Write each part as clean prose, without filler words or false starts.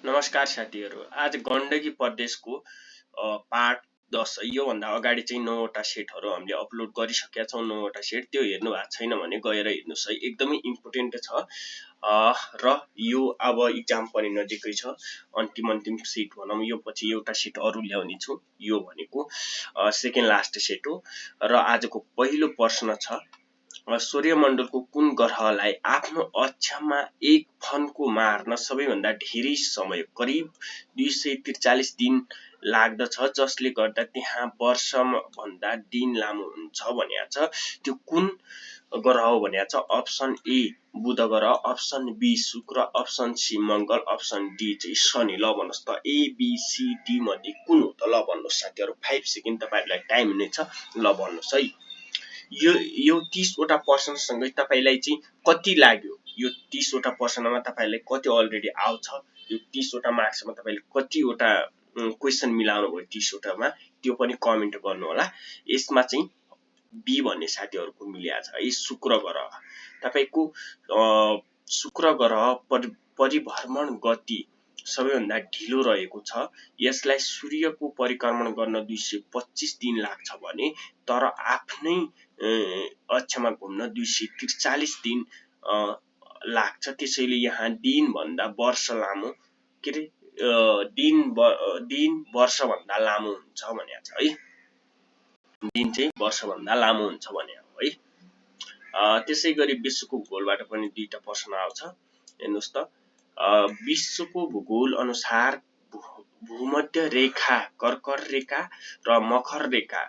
नमस्कार साथीहरू। आज गण्डकी प्रदेशको पार्ट 10 योभन्दा अगाडि चाहिँ 9 वटा सेटहरू हामीले अपलोड गरिसकेका छौँ। 9 वटा सेट त्यो हेर्नु भएको छैन भने गएर हेर्नुस् है, एकदमै इम्पोर्टेन्ट छ। र यो अब इक्जाम पनि नजिकै छ, अन्तिम सेट भनौँ। यो पछि एउटा सेट अरु ल्याउने छु। यो भनेको सेकेन्ड लास्ट सेट हो र आजको पहिलो प्रश्न छ, सूर्यमण्डलको कुन ग्रहलाई आफ्नो अक्षमा एक फन्को मार्न सबैभन्दा धेरै समय करिब 243 दिन लाग्दछ, जसले गर्दा त्यहाँ वर्षभन्दा दिन लामो हुन्छ भनेको छ। त्यो कुन ग्रह हो भनेको छ। अप्सन ए बुध ग्रह, अप्सन बी शुक्र, अप्सन सी मंगल, अप्सन डी चाहिँ शनि। ल भन्नुस् त ए बी सी डी मध्ये कुन हो त? ल भन्नुस् साथीहरु, 5 सेकेन्ड तपाईहरुलाई टाइम हुनेछ। ल भन्नुस् है। यो 30 वटा प्रश्नसँगै तपाईलाई चाहिँ कति लाग्यो? यो 30 वटा प्रश्नमा तपाईलाई कति अलरेडी आउँछ? यो 30 वटा मार्क्समा तपाईले कति वटा क्वेशन मिलाउनु भयो 30 वटामा? त्यो पनि कमेन्ट गर्नु होला। यसमा चाहिँ बी भन्ने साथीहरुको मिल्या छ है, शुक्र ग्रह। तपाईको शुक्र ग्रह परिभ्रमण गति सबैभन्दा ढिलो रहेको छ। यसलाई सूर्यको परिक्रमण गर्न 225 दिन लाग्छ भने तर आफ्नै अक्षमा घुम्न 243 दिन लाग्छ। त्यसैले यहाँ दिन भन्दा वर्ष लामो के रे दिन वर्ष भन्दा लामो हुन्छ भनेको छ है। दिन चाहिँ वर्ष भन्दा लामो हुन्छ भनेको है। त्यसैगरी विश्वको भूगोलबाट पनि दुईटा प्रश्न आउँछ। हेर्नुस् त, विश्वको भूगोल अनुसार भूमध्य रेखा, कर्कट रेखा र मकर रेखा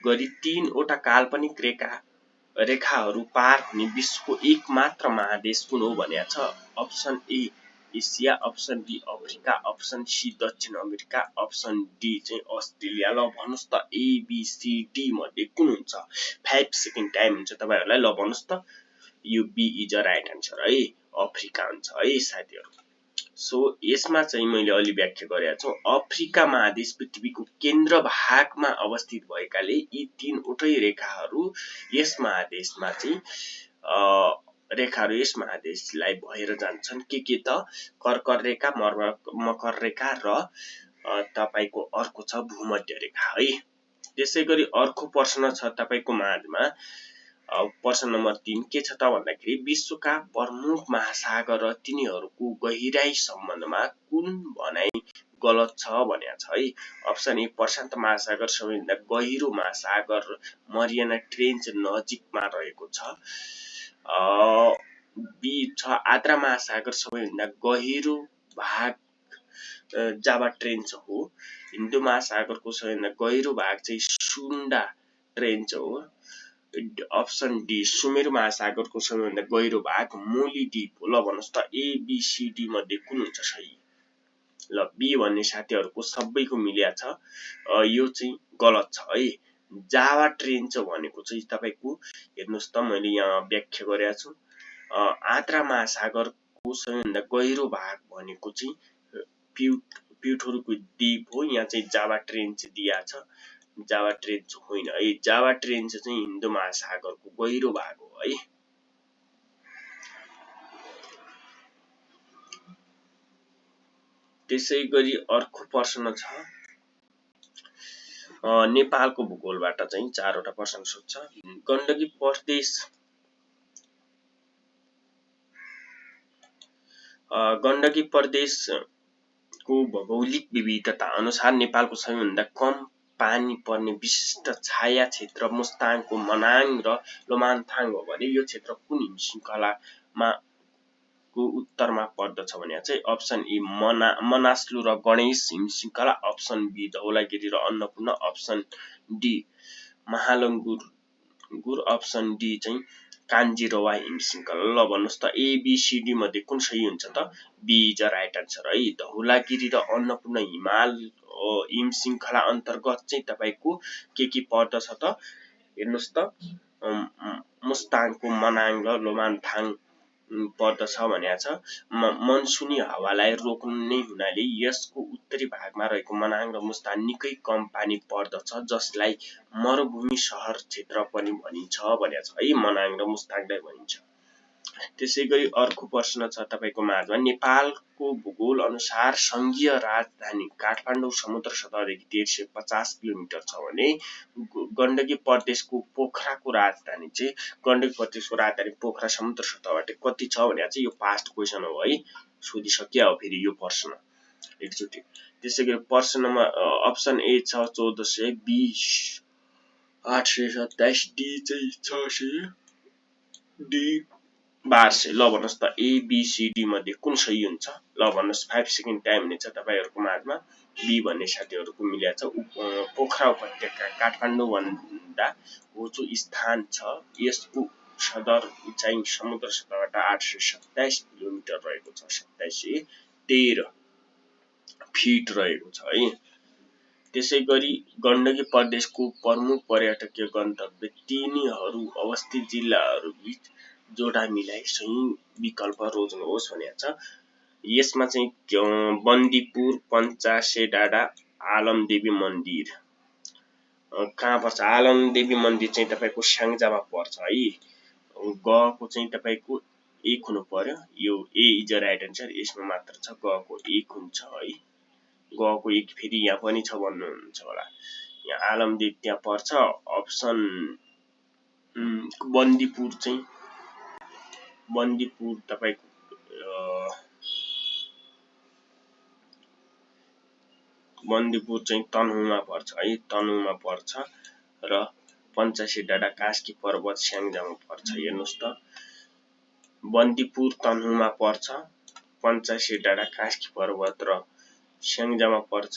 गरी 3 वटा काल्पनिक रेखाहरू पार हुने विश्वको एकमात्र महादेश कुन हो भनेको छ। Option A Asia, option B Africa, option C दक्षिण अमेरिका, अप्सन डी चाहिँ अस्ट्रेलिया। ल भन्नुस् त ए बी सी डी मध्ये कुन हुन्छ? 5 सेकेन्ड टाइम हुन्छ तपाईहरुलाई। ल भन्नुस् त। यो B is a right answer है, अफ्रिका हुन्छ है साथीहरु। सो यसमा चाहिँ मैले अलि व्याख्या गरेको छु। अफ्रिका महादेश पृथ्वीको केन्द्र भागमा अवस्थित भएकाले यी 3 वटै रेखाहरू यस महादेशमा चाहिँ रेखाहरू यस महादेशलाई भएर जान्छन्। के त? कर्कट रेखा, मकर रेखा र तपाईको अर्को छ भूमध्य रेखा है। त्यसैगरी अर्को प्रश्न छ तपाईको माझमा। प्रश्न नम्बर 3 के छ त भन्दाखेरि विश्वका प्रमुख महासागर र तिनीहरूको गहिराई सम्बन्धमा कुन भनाइ गलत छ भनेको छ है। अप्सन ए प्रशान्त महासागर सबैभन्दा गहिरो महासागर मरियाना ट्रेन्च नजिकमा रहेको छ। बी छ आद्रा महासागर सबैभन्दा गहिरो भाग जावा ट्रेन्च हो। हिन्दू महासागरको सबैभन्दा गहिरो भाग चाहिँ सुन्डा ट्रेन्च हो। अप्सन डी सुमेरु महासागरको सबैभन्दा गहिरो भाग मोली द्वीप हो। ल भन्नुस् त ए बी सी डी मध्ये कुन हुन्छ सही? ल बी भन्ने साथीहरुको सबैको मिल्या छ। यो चाहिँ गलत छ है। जावा ट्रेन्च भनेको चाहिँ तपाईको हेर्नुस् त, मैले यहाँ व्याख्या गरेको छु। आद्रा महासागरको सबैभन्दा गहिरो भाग भनेको चाहिँ प्युठोरको द्वीप हो। यहाँ चाहिँ जावा ट्रेन्च दिया छ। जावा ट्रेन्च होइन है। जावा ट्रेन्च चाहिँ हिन्दू महासागरको गहिरो भाग हो है। त्यसैगरी अर्को प्रश्न छ, नेपालको भूगोलबाट चाहिँ 4 वटा प्रश्न सोध्छ। गण्डकी प्रदेशको भौगोलिक विविधता अनुसार नेपालको सबैभन्दा कम पानी पर्ने विशिष्ट छाया क्षेत्र मुस्ताङको मनाङ र लोमान्थाङ हो भने यो क्षेत्र कुन हिमशृङ्खलामा को उत्तरमा पर्दछ भने चाहिँ अप्सन ए मनास्लु र गणेश हिमशृङ्खला, अप्सन बी धौलागिरी र Annapurna, option D Mahalangur, option D चाहिँ कान्जिरवा हिमशृङ्खला। ल भन्नुस् त ए बी सी डी मध्ये कुन सही हुन्छ त? B is a right answer है। धौलागिरी र अन्नपूर्ण हिमशृङ्खला अन्तर्गत चाहिँ तपाईको के पर्दछ त? हेर्नुस् त, मुस्ताङको मनाङ र लोमान्थाङ पर्दछ भनेको छ। मनसुनी हावालाई रोक्ने हुनाले यसको उत्तरी भागमा रहेको मनाङ र मुस्ताङ निकै कम पानी पर्दछ, जसलाई मरुभूमि सहर क्षेत्र पनि भनिन्छ भनेको छ है। मनाङ र मुस्ताङलाई भनिन्छ। त्यसैगरी अर्को प्रश्न छ तपाईको माझमा नेपालको भूगोल अनुसार संघीय राजधानी काठमाडौँ समुद्र सतहदेखि 1350 किलोमिटर छ भने गण्डकी प्रदेशको पोखराको राजधानी चाहिँ गण्डकी प्रदेशको राजधानी पोखरा समुद्र सतहबाट कति छ भने चाहिँ यो पास्ट क्वेशन हो है, सोधिसके हो फेरि यो प्रश्न एकचोटि। त्यसैगरी प्रश्न नम्बर अप्सन ए छ 1420, 827, डी चाहिँ 600, डी 1200। ल भन्नुहोस् त ABCD मध्ये कुन सही हुन्छ? ल भन्नुहोस्, 5 सेकेन्ड टाइम हुनेछ तपाईहरुको माझमा। बी भन्ने साथीहरुको मिल्या छ। पोखरा उपत्यका काठमाडौँ भन्दा होचो स्थान छ, यसको सदर उचाइ समुद्र सतहबाट 827 किलोमिटर रहेको छ, 2713 फिट रहेको छ है। त्यसैगरी गण्डकी प्रदेशको प्रमुख पर्यटकीय गन्तव्य तिनीहरू अवस्थित जिल्लाहरू बीच जोडा मिलाई सही विकल्प रोज्नुहोस् भनेको छ। यसमा चाहिँ बन्दीपुर, पञ्चासे डाँडा, आलमदेवी मन्दिर कहाँ पर्छ? आलमदेवी मन्दिर चाहिँ तपाईको स्याङ्जामा पर्छ है। गको चाहिँ तपाईको 1 हुनु पर्यो। यो ए इज द राइट आन्सर, यसमा मात्र छ गको 1 हुन्छ है। गको 1 फेरि यहाँ पनि छ भन्नुहुन्छ होला। यहाँ आलमदेवी त्यहाँ पर्छ। अप्सन बन्दीपुर चाहिँ तपाईको बन्दीपुर चाहिँ तनहुँमा पर्छ है, तनहुँमा पर्छ र पञ्चासे डाँडा कास्की पर्वत स्याङ्जामा पर्छ। हेर्नुस् त बन्दीपुर तनहुँमा पर्छ, पञ्चासे डाँडा कास्की पर्वत र स्याङ्जामा पर्छ।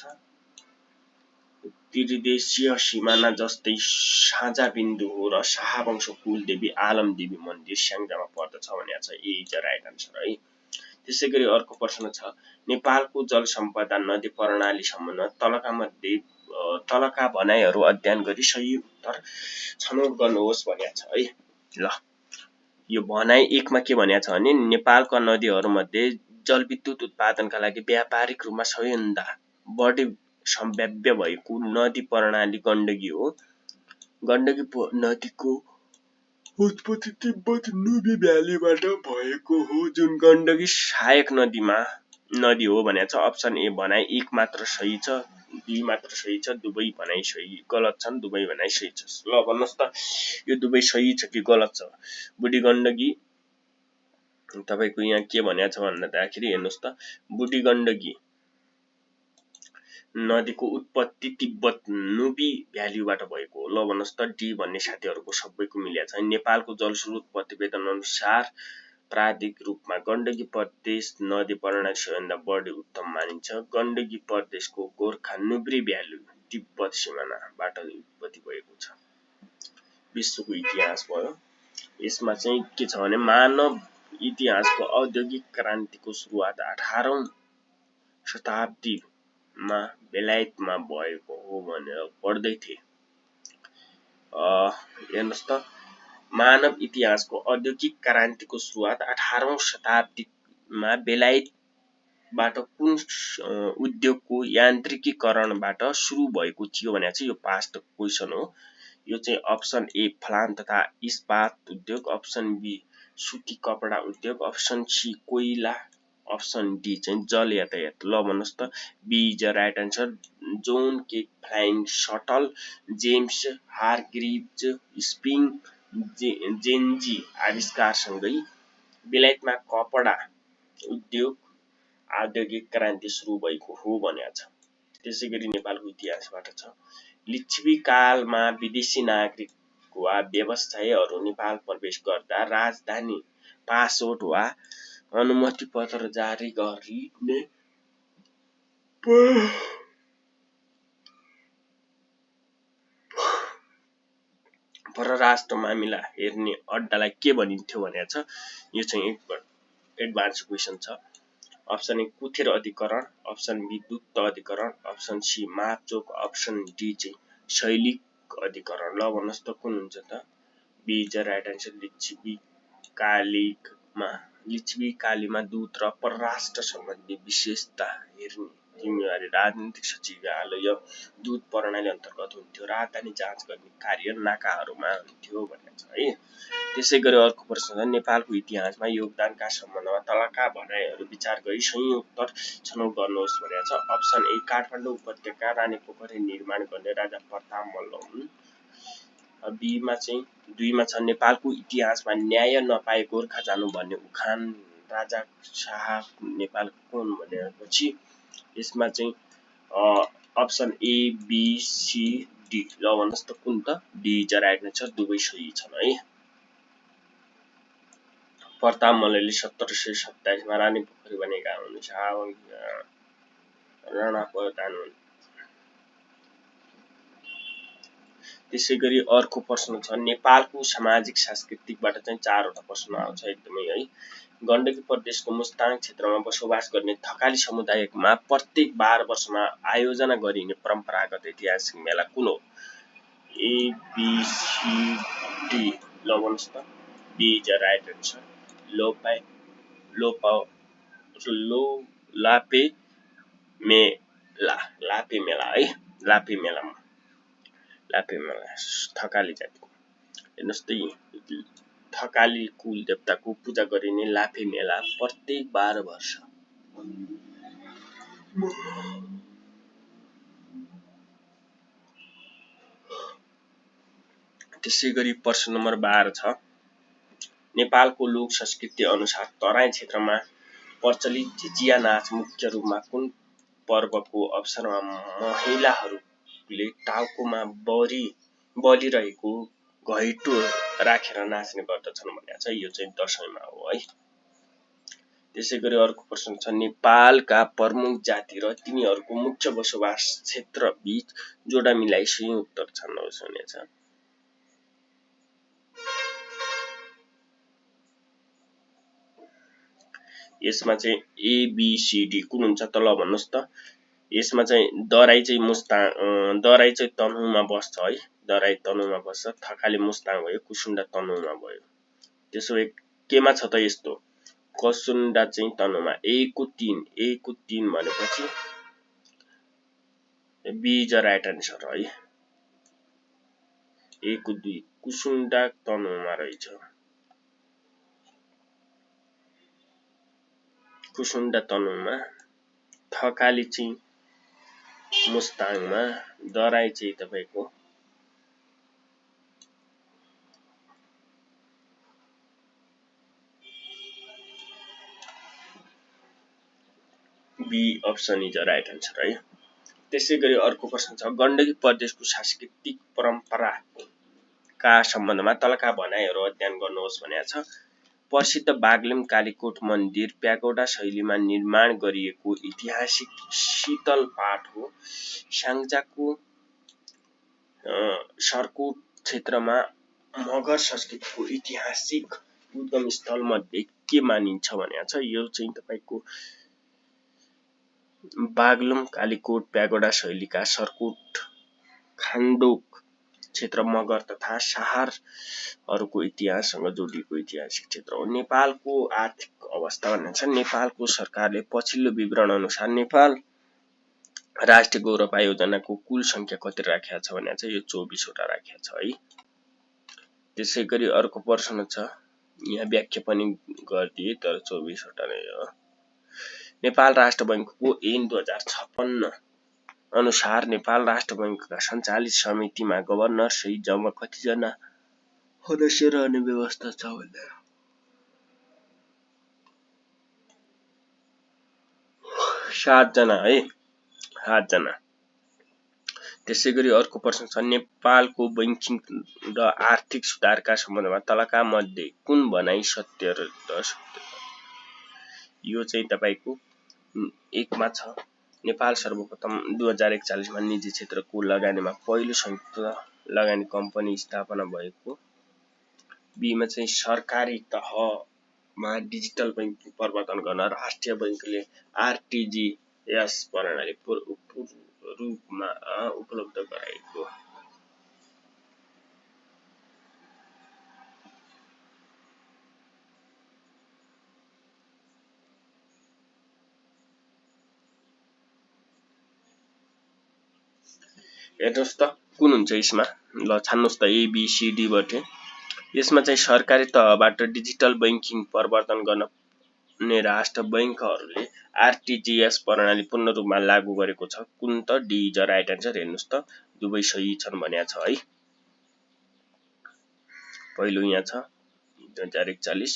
त्रिदेशीय सिमाना जस्तै साझा बिन्दु हो र शाहवंश कुलदेवी आलमदेवी मन्दिर स्याङ्जामा पर्दछ भनेको छ। ए इज द राइट आन्सर है। त्यसैगरी अर्को प्रश्न छ नेपालको जल सम्पदा नदी प्रणाली सम्बन्ध तलका भनाइहरू अध्ययन गरी सही उत्तर छनौट गर्नुहोस् भनेको छ है। ल यो भनाइ 1 मा के भनेको छ भने नेपालका नदीहरूमध्ये जलविद्युत उत्पादनका लागि व्यापारिक रूपमा सबैभन्दा बढी सम्भाव्य भएको नदी प्रणाली गण्डकी हो। गण्डकी नदीको उत्पत्ति तिब्बत नुबी भ्यालीबाट भएको हो, जुन गण्डकी सहायक नदी हो भनेको छ। अप्सन ए भनाइ 1 मात्र सही छ, बी मात्र सही छ, दुवै भनाइ सही गलत छन्, दुवै भनाइ सही छ। ल भन्नुहोस् त यो दुवै सही छ कि गलत छ? बुढी गण्डकी तपाईको यहाँ के भनेको छ भन्दाखेरि हेर्नुस् त बुढी गण्डकी नदीको उत्पत्ति तिब्बत नुबी भ्यालीबाट भएको हो। ल भन्नुहोस् त डी भन्ने साथीहरुको सबैको मिल्या छ। नेपालको जलस्रोत प्रतिवेदन अनुसार प्रादेशिक रूपमा गण्डकी प्रदेश नदी प्रणाली सबैभन्दा बढी उत्तम मानिन्छ। गण्डकी प्रदेशको गोर्खा नुब्री भ्याली तिब्बत सिमानाबाट उत्पत्ति भएको छ। विश्वको इतिहास भयो। यसमा चाहिँ के छ भने मानव इतिहासको औद्योगिक क्रान्तिको सुरुवात 18औं शताब्दीमा बेलायतमा भएको हो भनेर पढ्दै थिए। हेर्नुस् त मानव इतिहासको औद्योगिक क्रान्तिको सुरुवात 18औं शताब्दीमा बेलायतबाट कुन उद्योगको यान्त्रिकीकरणबाट सुरु भएको थियो भने चाहिँ यो पास्ट क्वेशन हो। यो चाहिँ अप्सन ए फलाम तथा इस्पात उद्योग, अप्सन बी सुती कपडा उद्योग, अप्सन सी कोइला, अप्सन डी चाहिँ जल यातायात। ल भन्नुहोस् त B is the right answer. John Kay flying shuttle, James Hargreaves spinning jenny आविष्कारसँगै बेलायतमा कपडा उद्योग औद्योगिक क्रान्ति सुरु भएको हो भनेको छ। त्यसैगरी नेपालको इतिहासबाट छ लिच्छवी कालमा विदेशी नागरिक वा व्यवसायीहरू नेपाल प्रवेश गर्दा राजधानी पासपोर्ट वा अनुमति पत्र जारी गरिने परराष्ट्र मामिला हेर्ने अड्डालाई के भनिन्थ्यो भनेको छ। यो चाहिँ एडभान्स क्वेशन छ। अप्सन ए कुथेर अधिकरण, अप्सन बी दूत अधिकरण, अप्सन सी मापचोक, अप्सन डी चाहिँ शैलिक अधिकरण। ल भन्नुहोस् त कुन हुन्छ त? B is the right answer. Lichchhavi कालीमा दूत र परराष्ट्र सम्बन्धी विशेषता हेर्ने जिम्मेवारी राजनीतिक सचिवालय दूध प्रणाली अन्तर्गत हुन्थ्यो। राजधानी जाँच गर्ने कार्य नाकाहरूमा हुन्थ्यो भनेको छ है। त्यसै गरी अर्को प्रश्न छ नेपालको इतिहासमा योगदानका सम्बन्धमा तलका भनाइहरू विचार गरी सही उत्तर छनौट गर्नुहोस् भनेको छ। अप्सन ए काठमाडौँ उपत्यका रानीपोखरी निर्माण गर्ने राजा प्रताप मल्ल हुन्। बीमा चाहिँ दुईमा छ नेपालको इतिहासमा न्याय नपाए गोर्खा जानु भन्ने उखान राजा शाह नेपाल कुन भनेपछि यसमा चाहिँ option A B C D ल भन्नुहोस् त कुन त डी इज राइट आन्सर दुवै सही छन् है। प्रताप मल्लले 1727 मा रानीपोखरी बनेका हुन्। शाह राणा प्रधान हुन्। त्यसै गरी अर्को प्रश्न छ नेपालको सामाजिक सांस्कृतिकबाट चाहिँ 4 वटा प्रश्न आउँछ एकदमै है। गण्डकी प्रदेशको मुस्ताङ क्षेत्रमा बसोबास गर्ने थकाली समुदायमा प्रत्येक 12 वर्षमा आयोजना गरिने परम्परागत ऐतिहासिक मेला कुन हो? ए बी सी डी ल भन्नुहोस् त डी इज राइट आन्सर लापे मेला है। लापे मेला थकाली जातिको हेर्नुहोस् त थकाली कुल देवताको पूजा गरिने लाफे मेला प्रत्येक 12 वर्ष। त्यसै गरी प्रश्न नम्बर 12 छ नेपालको लोक संस्कृति अनुसार तराई क्षेत्रमा प्रचलित झिझिया नाच मुख्य रूपमा कुन पर्वको अवसरमा महिलाहरूले टाउकोमा बलिरहेको घैँटो राखेर नाच्ने गर्दछन् भनेको छ। यो चाहिँ दशैंमा हो है। त्यसै गरी अर्को प्रश्न छ नेपालका प्रमुख जाति र तिनीहरूको मुख्य बसोबास क्षेत्र बीच जोडा मिलाई सही उत्तर छान्नुहोस् भनेको छ। यसमा चाहिँ ए बी सी डी कुन हुन्छ त ल भन्नुहोस् त। यसमा चाहिँ दराई चाहिँ तनहुमा बस्छ है। दराई तनहुमा बस्छ। थकाली मुस्ताङ भयो। कुसुन्डा तनहुमा भयो। त्यसो भए केमा छ त यस्तो कुसुन्डा चाहिँ तनहुमा ए को 3 भनेपछि बी इज राइट आन्सर है। ए को 2 कुसुन्डा तनहुमा रहेछ। कुसुन्डा तनहुमा थकाली चाहिँ मुस्ताङमा दराई चाहिँ तपाईको B option is right answer है। त्यसै गरी अर्को प्रश्न छ गण्डकी प्रदेशको सांस्कृतिक परम्पराका सम्बन्धमा तलका भनाइहरू अध्ययन गर्नुहोस् भनेको छ। प्रसिद्ध बागलुङ कालीकोट मन्दिर प्यागोडा शैलीमा निर्माण गरिएको ऐतिहासिक शीतल पाट हो। स्याङ्जाको सर्कोट क्षेत्रमा मगर संस्कृतिको ऐतिहासिक उद्गम स्थल मध्ये के मानिन्छ भनेको छ। यो चाहिँ तपाईको बागलुङ कालीकोट प्यागोडा शैलीका सर्कोट खान्डोक क्षेत्र मगर तथा शाहरहरूको इतिहाससँग जोडिएको ऐतिहासिक क्षेत्र हो। नेपालको आर्थिक अवस्था भनेको छ नेपालको सरकारले पछिल्लो विवरण अनुसार नेपाल राष्ट्रिय गौरव आयोजनाको कुल संख्या कति राखेको छ भनेको छ। यो 24 वटा राखेको छ है। त्यसै गरी अर्को प्रश्न छ यहाँ व्याख्या पनि गरिदिए तर 24 वटा नै हो। नेपाल राष्ट्र बैंकको ऐन 2056 अनुसार नेपाल राष्ट्र बैंकका सञ्चालित समितिमा गभर्नर सहित जम्मा कतिजना सदस्य रहने व्यवस्था छ भन्दा 7 जना है। 7 जना। त्यसै गरी अर्को प्रश्न छ नेपालको बैंकिङ र आर्थिक सुधारका सम्बन्धमा तलका मध्ये कुन भनाइ सत्य र असत्य? यो चाहिँ तपाईको 1 मा छ नेपाल सर्वप्रथम 2041 मा निजी क्षेत्रको लगानीमा पहिलो संयुक्त लगानी कम्पनी स्थापना भएको। बी मा चाहिँ सरकारी तहमा डिजिटल बैंकिङ प्रवर्तन गर्न राष्ट्रिय बैंकले आरटीजीएस प्रणाली रूपमा उपलब्ध गराएको। हेर्नुहोस् त कुन हुन्छ यसमा। ल छान्नुहोस् त ABCD बाट। यसमा चाहिँ सरकारी तहबाट डिजिटल बैंकिङ प्रवर्तन गर्ने राष्ट्र बैंकहरूले आरटीजीएस प्रणाली पूर्ण रूपमा लागू गरेको छ। कुन त? D is right answer. हेर्नुहोस् त दुवै सही छन् भनेको छ है। पहिलो यहाँ छ 2041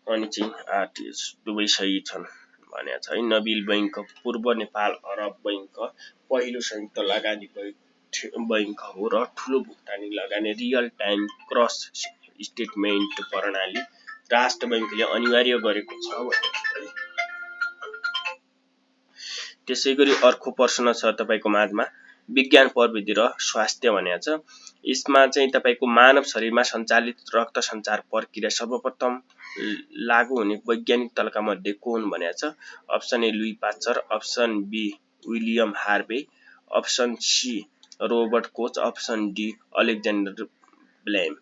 अनि चाहिँ आरटीजीएस दुवै सही छन् भनेको छ है। नबिल बैंक पूर्व नेपाल अरब बैंक पहिलो संयुक्त लगानी बैंक हो र ठूलो भुक्तानी लगानी रियल टाइम क्रस स्टेटमेन्ट प्रणाली राष्ट्र बैंकले अनिवार्य गरेको छ भनेको छ। त्यसैगरी अर्को प्रश्न छ तपाईको माझमा विज्ञान प्रविधि र स्वास्थ्य भनेको छ। यसमा चाहिँ तपाईको मानव शरीरमा सञ्चालित रक्त सञ्चार प्रक्रिया सर्वप्रथम लागू हुने वैज्ञानिक तलका मध्ये को हुन् भनेको छ। Option A Louis Pasteur, option B William Harvey, option C Robert Koch, option D Alexander ब्लेम।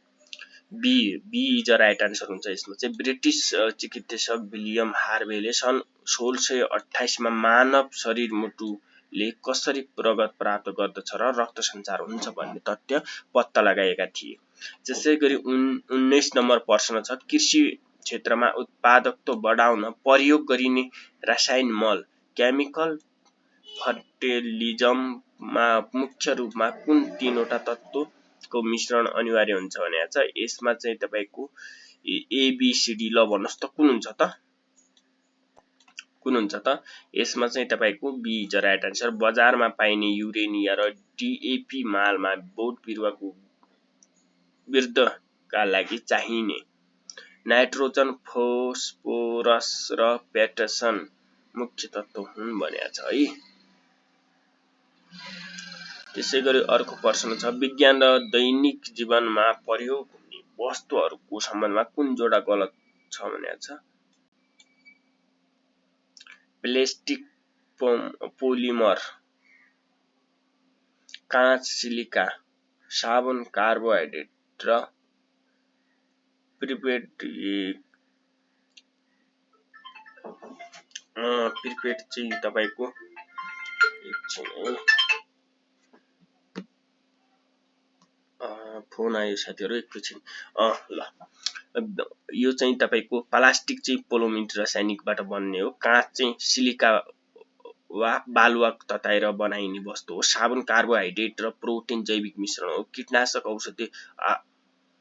B is a right answer हुन्छ। यसमा चाहिँ ब्रिटिस चिकित्सक विलियम हार्वेले सन् 1628 मा मानव शरीर मुटुले कसरी प्रगत प्राप्त गर्दछ र रक्त सञ्चार हुन्छ भन्ने तथ्य पत्ता लगाएका थिए। त्यसैगरी 19 नम्बर प्रश्न छ कृषि क्षेत्रमा उत्पादकता बढाउन प्रयोग गरिने रसायन मल केमिकल फर्टिलिजममा मुख्य रूपमा कुन तीनवटा तत्त्वको मिश्रण अनिवार्य हुन्छ भनेको छ। यसमा चाहिँ तपाईको ABCD ल भन्नुस् त कुन हुन्छ त? कुन हुन्छ त? यसमा चाहिँ तपाईको बी इज राइट आन्सर। बजारमा पाइने युरेनिया र DAP मालमा बोट बिरुवाको वृद्धिका लागि चाहिने नाइट्रोजन, फोस्फोरस र पोटासियम मुख्य तत्त्व हुन् भनेको छ है। त्यसैगरी अर्को प्रश्न छ विज्ञान र दैनिक जीवनमा प्रयोग हुने वस्तुहरूको सम्बन्धमा कुन जोडा गलत छ भनेको छ। प्लास्टिक, पोलिमर, काँच, सिलिका, साबुन, कार्बोहाइड्रेट र प्रिपेड चाहिँ तपाईको फोन आयो साथीहरु एकैछिन। ल यो चाहिँ तपाईको प्लास्टिक चाहिँ पोलिमर रासायनिकबाट बन्ने हो। काँच चाहिँ सिलिका वा बालुवा तताएर बनाइने वस्तु हो। साबुन कार्बोहाइड्रेट र प्रोटिन जैविक मिश्रण हो। कीटनाशक औषधि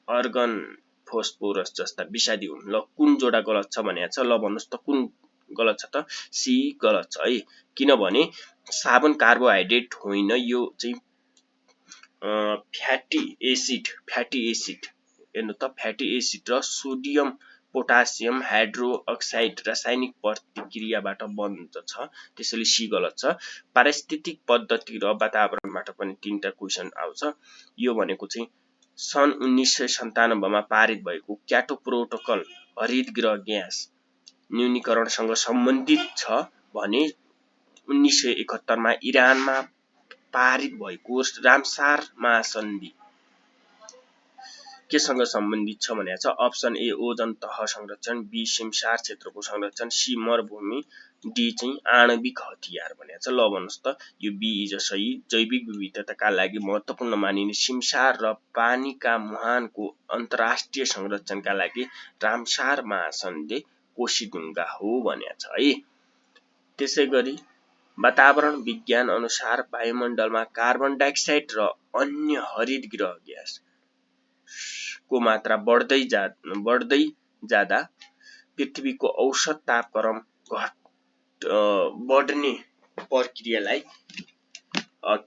अर्गन फोस्फोरस जस्ता विषादी हुन्। ल कुन जोडा गलत छ भनेको छ। ल भन्नुस् त कुन गलत छ त? सी गलत छ है। किनभने साबुन कार्बोहाइड्रेट होइन, यो चाहिँ फ्याटी एसिड हेर्नु त फ्याटी एसिड र सोडियम पोटासियम हाइड्रोक्साइड रासायनिक प्रतिक्रियाबाट बन्दछ। त्यसैले सी गलत छ। पारिस्थितिक पद्धति र वातावरणबाट पनि तीनटा क्वेशन आउँछ। यो भनेको चाहिँ सन् 1997 मा पारित भएको क्योटो प्रोटोकल हरित गृह ग्यास न्यूनीकरणसँग सम्बन्धित छ भने 1971 मा इरानमा पारित भएको रामसार महासन्धि केसँग सम्बन्धित छ भनेको छ। अप्सन ए ओजन तह संरक्षण, बी सिमसार क्षेत्रको संरक्षण, सी मरुभूमि, डी चाहिँ आणविक हतियार भनेको छ। ल भन्नुस् त यो बी इज सही। जैविक विविधताका लागि महत्त्वपूर्ण मानिने सिमसार र पानीका मुहानको अन्तर्राष्ट्रिय संरक्षणका लागि रामसार महासन्धि कोशीढुङ्गा हो भनेको छ है। त्यसैगरी वातावरण विज्ञान अनुसार वायुमण्डलमा कार्बन डाइअक्साइड र अन्य हरित गृह ग्यास को मात्रा बढ्दै जाँदा पृथ्वीको औसत तापक्रम बढ्ने प्रक्रियालाई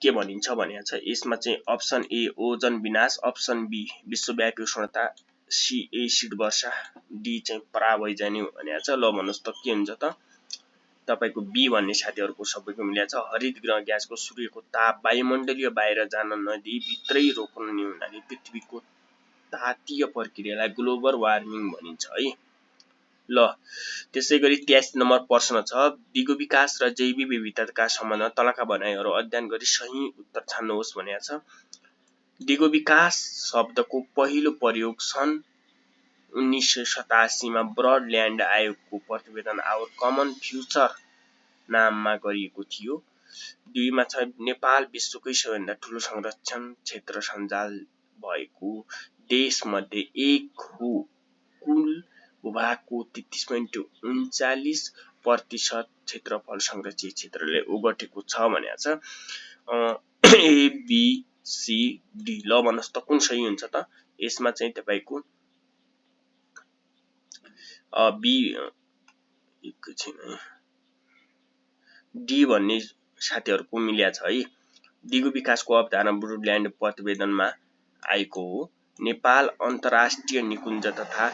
के भनिन्छ भनेको छ। यसमा चाहिँ अप्सन ए ओजन विनाश, अप्सन बी विश्वव्यापी उष्णता, सी एसिड वर्षा, डी चाहिँ परावैजनी भनेको छ। ल भन्नुस् त के हुन्छ त? तपाईको बी भन्ने साथीहरुको सबैको मिलेको छ। हरित गृह ग्यासको सूर्यको ताप वायुमण्डलीय बाहिर जान नदिई भित्रै रोक्ने हुनाले पृथ्वीको तातीय प्रक्रियालाई ग्लोबल वार्मिङ भनिन्छ है। ल त्यसैगरी 23 नम्बर प्रश्न छ दिगो विकास र जैविक विविधताका सम्बन्धमा तलका भनाइहरू अध्ययन गरी सही उत्तर छान्नुहोस् भनेको छ। दिगो विकास शब्दको पहिलो प्रयोग सन् 1987 मा ब्रडल्यान्ड आयोगको प्रतिवेदन आवर कमन फ्युचर नाममा गरिएको थियो। 2 मा छ नेपाल विश्वकै सबैभन्दा ठूलो संरक्षण क्षेत्र सञ्जाल भएको देश मध्ये एक हो। कुल भूभागको 33.39% क्षेत्रफल संरक्षित क्षेत्रले ओगटेको छ भनेको छ। ए बी सी डी ल भन्नुस् त कुन सही हुन्छ त? यसमा चाहिँ तपाईको बी एकछिन डी भन्ने साथीहरुको मिल्या छ है। दिगो विकासको अवधारणा ब्रुडल्यान्ड प्रतिवेदनमा आएको हो। नेपाल अन्तर्राष्ट्रिय निकुञ्ज तथा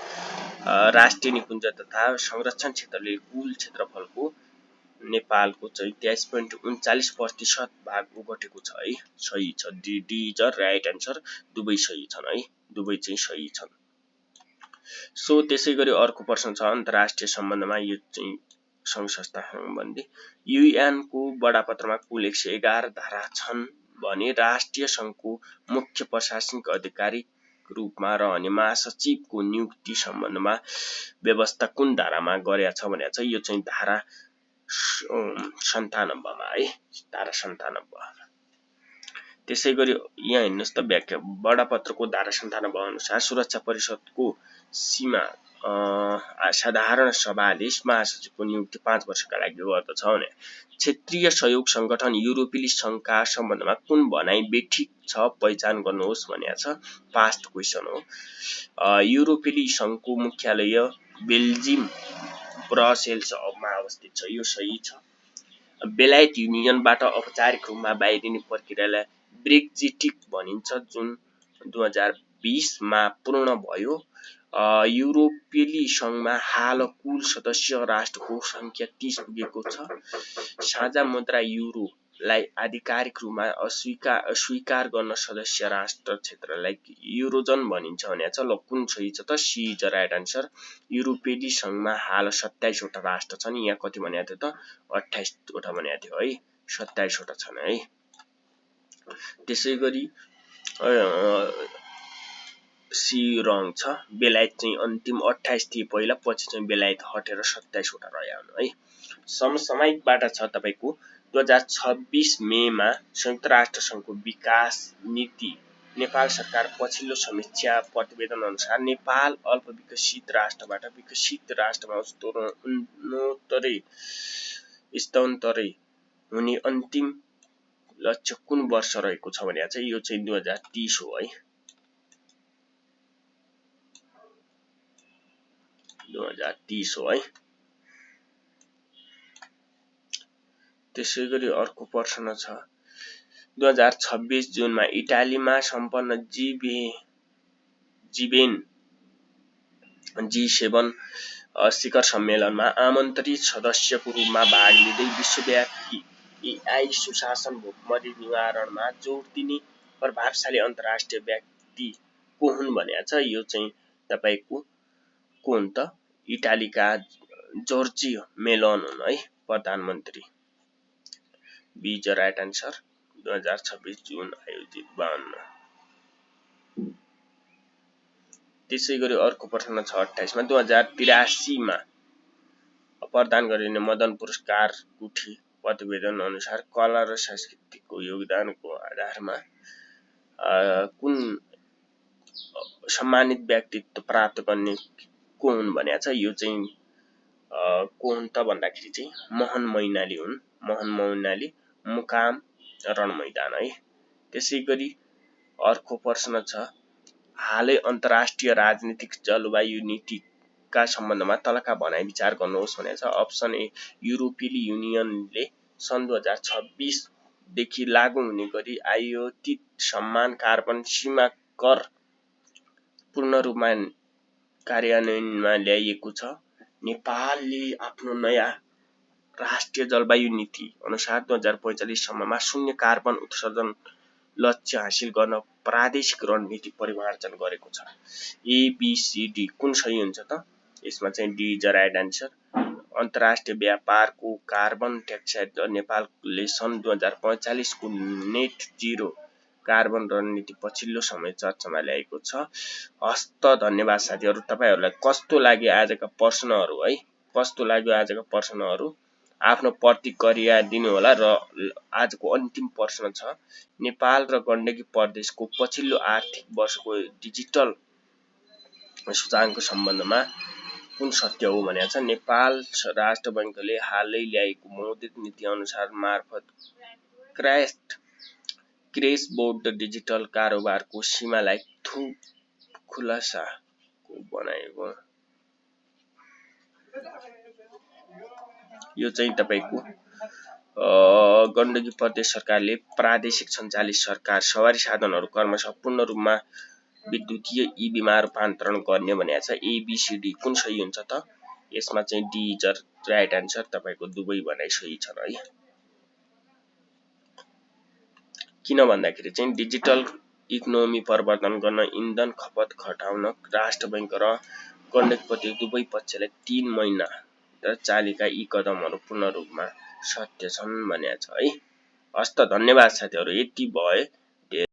राष्ट्रिय निकुञ्ज तथा संरक्षण क्षेत्रले कुल क्षेत्रफलको नेपालको चाहिँ 23.39% भाग ओगटेको छ है। सही छ। D is right answer. दुवै सही छन् है। दुवै चाहिँ सही छन्। सो त्यसैगरी अर्को प्रश्न छ अन्तर्राष्ट्रिय सम्बन्धमा यो चाहिँ संघ संस्था सम्बन्धी युएन को बडापत्रमा कुल 111 धारा छन् भने राष्ट्रिय संघको मुख्य प्रशासनिक अधिकारी रूपमा रहने महासचिवको नियुक्ति सम्बन्धमा व्यवस्था कुन धारामा गरेको छ भनेको छ। यो चाहिँ धारा 97 मा है। धारा 97। त्यसैगरी यहाँ हेर्नुस् त व्याख्या बडापत्रको धारा 97 अनुसार सुरक्षा परिषदको सीमा साधारण सभाले महासचिवको नियुक्ति 5 वर्षका लागि गर्दछ भने क्षेत्रीय सहयोग संगठन युरोपेली संघका सम्बन्धमा कुन भनाइ बेठिक छ पहिचान गर्नुहोस् भनेको छ। पास्ट क्वेशन हो। युरोपेली संघको मुख्यालय बेल्जियम ब्रसेल्समा अवस्थित छ। यो सही छ। बेलायत युनियनबाट औपचारिक रूपमा बाहिरिने प्रक्रियालाई ब्रेक्जिट भनिन्छ जुन 2020 मा पूर्ण भयो। युरोपेली संघमा हाल कुल सदस्य राष्ट्रको संख्या 30 पुगेको छ। साझा मुद्रा युरोलाई आधिकारिक रूपमा अस्वीकार गर्न सदस्य राष्ट्र क्षेत्रलाई युरोजन भनिन्छ भनेको छ। ल कुन सही छ त? C is right answer. युरोपेली संघमा हाल 27 वटा राष्ट्र छन्। यहाँ कति भनेको थियो त? 28 वटा भनेको थियो है। 27 वटा छन् है। त्यसैगरी सी रङ छ। बेलायत चाहिँ अन्तिम 28 थिए पहिला, पछि चाहिँ बेलायत हटेर 27 वटा रह्यो है। समसामयिकबाट छ तपाईको 2026 मे मा संयुक्त राष्ट्र संघको विकास नीति नेपाल सरकार पछिल्लो समीक्षा प्रतिवेदन अनुसार नेपाल अल्पविकसित राष्ट्रबाट विकसित राष्ट्रमा स्तरोत्तरै हुने अन्तिम लक्ष्य कुन वर्ष रहेको छ भने चाहिँ यो चाहिँ 2030 हो है। 2030 हो है। त्यसैगरी अर्को प्रश्न छ 2026 जुनमा इटालीमा सम्पन्न G7 शिखर सम्मेलनमा आमन्त्रित सदस्यको रूपमा भाग लिँदै विश्वव्यापी एआई सुशासन भोकमरी निवारणमा जोड दिने प्रभावशाली अन्तर्राष्ट्रिय व्यक्ति को हुन् भनेको छ। यो चाहिँ तपाईको कुन त? इटालीका जर्जिया मेलोन हुन् है प्रधानमन्त्री। Be is right answer. 2026 जुन आयोजित 52। त्यसैगरी अर्को प्रश्न छ 28 मा 2083 मा प्रदान गरिने मदन पुरस्कार गुठी प्रतिवेदन अनुसार कला र संस्कृतिको योगदानको आधारमा कुन सम्मानित व्यक्तित्व प्राप्त गर्ने को हुन् भनेको छ। यो चाहिँ को हुन् त भन्दाखेरि चाहिँ मोहन मैनाली हुन्। मोहन मैनाली मुकाम रणमैदान है। त्यसैगरी अर्को प्रश्न छ हालै अन्तर्राष्ट्रिय राजनीतिक जलवायु नीतिका सम्बन्धमा तलका भनाइ विचार गर्नुहोस् भनेको छ। अप्सन ए युरोपेली युनियनले सन् 2026 देखि लागू हुने गरी आयातित समान कार्बन सीमा कर पूर्ण रूपमा कार्यान्वयनमा ल्याइएको छ। नेपालले आफ्नो नयाँ राष्ट्रिय जलवायु नीति अनुसार 2045 सम्ममा शून्य कार्बन उत्सर्जन लक्ष्य हासिल गर्न प्रादेशिक रणनीति परिमार्जन गरेको छ। ए बी सी डी कुन सही हुन्छ त? यसमा चाहिँ डी इज राइट आन्सर। अन्तर्राष्ट्रिय व्यापारको कार्बन ट्याक्स नेपालले सन् 2045 को नेट जिरो कार्बन रणनीति पछिल्लो समय चर्चामा ल्याएको छ। हस्त धन्यवाद साथीहरु। तपाईहरुलाई कस्तो लाग्यो आजका प्रश्नहरु है? कस्तो लाग्यो आजका प्रश्नहरु? आफ्नो प्रतिक्रिया दिनुहोला। र आजको अन्तिम प्रश्न छ, नेपाल र गण्डकी प्रदेशको पछिल्लो आर्थिक वर्षको डिजिटल सूचाङ्कको सम्बन्धमा कुन सत्य हो भनेको छ। नेपाल राष्ट्र बैंकले हालै ल्याएको मौद्रिक नीति अनुसार मार्फत क्रेस बोर्ड डिजिटल कारोबारको सीमालाई खुलासा बनाएको। यो चाहिँ तपाईको गण्डकी प्रदेश सरकारले प्रादेशिक सञ्चालित सरकार सवारी साधनहरू क्रमशः पूर्ण रूपमा विद्युतीय ईभीमा रूपान्तरण गर्ने भनेको छ। एबीसीडी कुन सही हुन्छ त? यसमा चाहिँ डी इज राइट आन्सर। तपाईको दुवै भनाइ सही छन् है। किन भन्दाखेरि चाहिँ डिजिटल इकोनोमी प्रवर्धन गर्न, इन्धन खपत घटाउन राष्ट्र बैंक र गण्डकी प्रदेश दुवै पक्षलाई 3 महिना र चालेका यी कदमहरू पूर्ण रूपमा सत्य छन् भनेको छ है। हस्त धन्यवाद साथीहरु, यति भए